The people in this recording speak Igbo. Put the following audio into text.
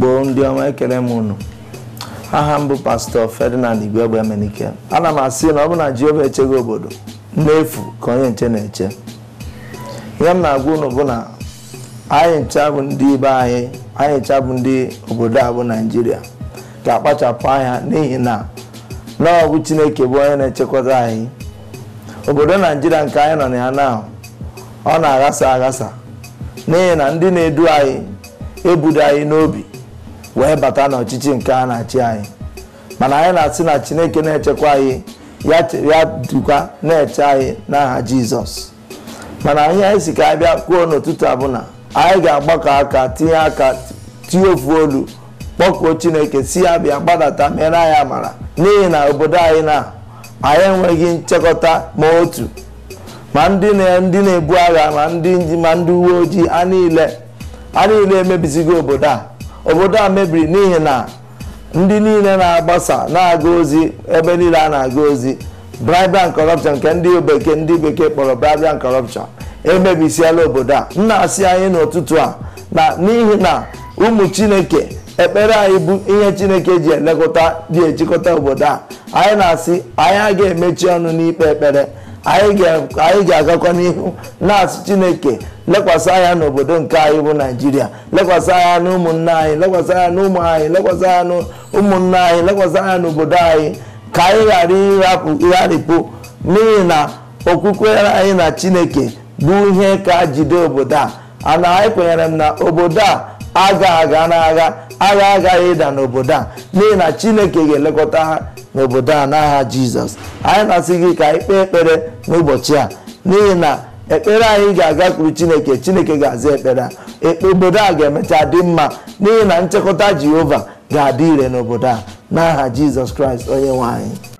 Igbo ndị ọma, ekele m unu. Aha m bụ Pastọ Ferdinand Igwegbe Emenike. Ana m asị na ọ bụ na Jehova echeghị obodo, n'efu ka onye nche na-eche. Ihe m na-agwa unu bụ na anyị ncha bụ ndị ibe anyị, anyị ncha bụ ndị obodo a bụ Naijiria, ga-akpachapụ anya n'ihi na ọ bụ Chineke bụ onye na-echekwata anyị. Obodo Naijiria nke anyị nọ na ya na ọ na-aghasa aghasa n'ihi na ndị na-edu anyị ebudo anyị n'obi wee bata n'ọchịchị nke a na-achị anyị. Mana anyị na-asị na Chineke na-echekwa anyị, ya dukwa na-eche anyị n'aha Jizọs. Mana ihe anyị si ka anyị bịa kwuo n'ụtụtụ a bụ na anyị ga-agbakọ aka, tinye aka, tinye ofu olu, kpọkuo Chineke si ya bịa gbadata mere anyị amara, n'ihi na obodo anyị na anyị enweghị nchekọta ma otu. Ma ndị na-ebu agha, ma ndị uwe ojii, a niile emebizigo obodo a. Obodo a mebiri n'ihi na ndị niile na-agbasa na-aga ozi ebe niile a na-aga ozi, bribery and corruption nke ndị bekee kpọrọ bribery and corruption emebisiela obodo a. M na-asị anyị n'ụtụtụ a na n'ihi na ụmụ Chineke, ekpere anyị bụ ihe Chineke ji elekọta dị ejikọta obodo a. Anyị na-asị anyị agaghị emechi ọnụ n'ikpe ekpere, anyị ga-agakwa n'ihu na-asị Chineke lekwasị anya n'obodo nke anyị bụ Naijiria, lekwasị anya na ụmụnne anyị, lekwasị anya na ụmụ anyị, lekwasị anya na ụmụnne anyị, lekwasị anya n'obodo anyị, ka anyị ghara ịgharịpụ, n'ihi na okwukwe anyị na Chineke bụ ihe ka jide obodo a. Ana anyị kwenyere m na obodo a aga aga n'agha, agha agaghị ịda n'obodo a, n'ihi na Chineke ga-elekọta ha n'obodo a n'aha Jizọs. Anyị na-asị gị ka anyị kpee ekpere n'ụbọchị a, n'ihi na ekpere anyị ga-agakwuru Chineke, Chineke ga-aza ekpere a. Ekpe obodo a ga-emecha dị mma, n'ihi na nchekọta Jehova ga-adị ire n'obodo a n'aha Jizọs Kraịst onye nwe anyị.